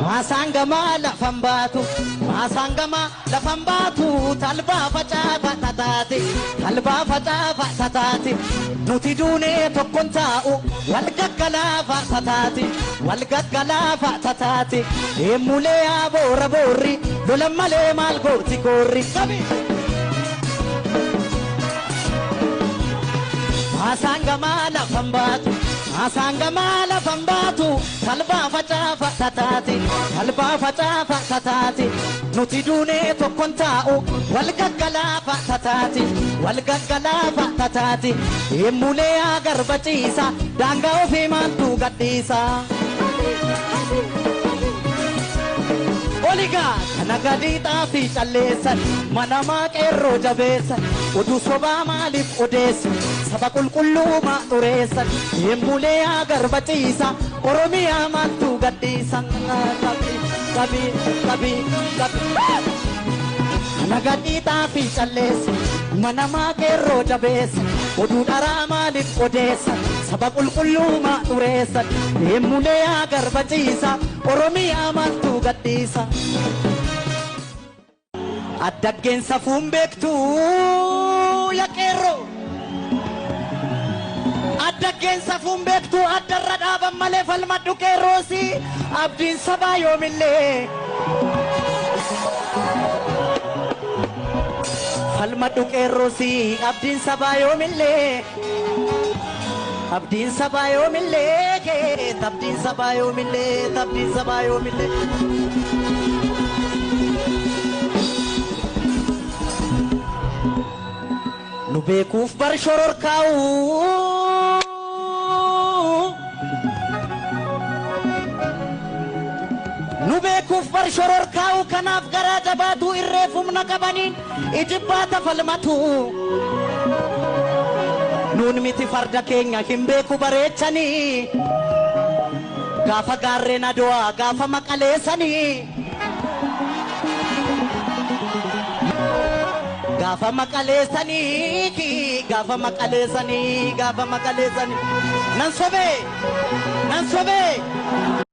Maasaan gamaa lafan baatu, maasaan gamaa lafan baatu, talbaa facaafa tataate, talbaa facaafa tataate. Nuti duunee tokkon taa'u, wal gaggalaafa tataate, wal gaggalaafa tataate. Deemulee yaa boora boorri, lolan malee maal gooti koorri. Qabi! Maasaan gamaa lafan baatu, maasaan gamaa lafan baatu, talbaa facaafa tataate, talbaa facaafa tataate. Nuti duunee tokkon taa'u, wal gaggalaafa tataate, wal gaggalaafa tataate. Deemulee yaa garba ciisa, daangaa ofii maaltu gadhiisa. Oligaa kana gadi xaafii calleessan, mana qeerroo jabeessan, oduu sobaa maaliif odeessu, saba qulqulluu maa xureessan. Deemulee yaa garba ciisa, Oromiyaa maaltu gadhiisa. Qabii, qabii, qabii, qabii. Kana gadi xaafii calleessa, mana qeerroo jabeessa, oduu dharaa maaliif odeessa, saba qulqulluu maa xureessan. Deemulee yaa garba ciisa, Oromiyaa maaltu gadhiisa. Addaggeen safuun beektu yaa qeerroo. Addaggeen safuun beektu addarra dhaaban malee falmadhu qeerroosi abdiin sabaa yoomillee. Falmadhu qeerroosi abdiin sabaa yoomillee. Abdiin sabaa yoomillee, abdiin sabaa yoomillee, abdiin sabaa yoomillee. Nu beekuuf bar shororkaa'u. Nu beekuuf bar shororkaa'u kanaaf garaa jabaatu irreef humna qabaniin ijibbaata falmatu. Nuun miti farda keenya hin beeku bareechanii. Gaafa gaarreen Adowaa gaafa maqaleessanii. Gaafa maqaleessanii, gaafa maqaleessanii, gaafa maqaleessanii. Nan sobee, nan sobee.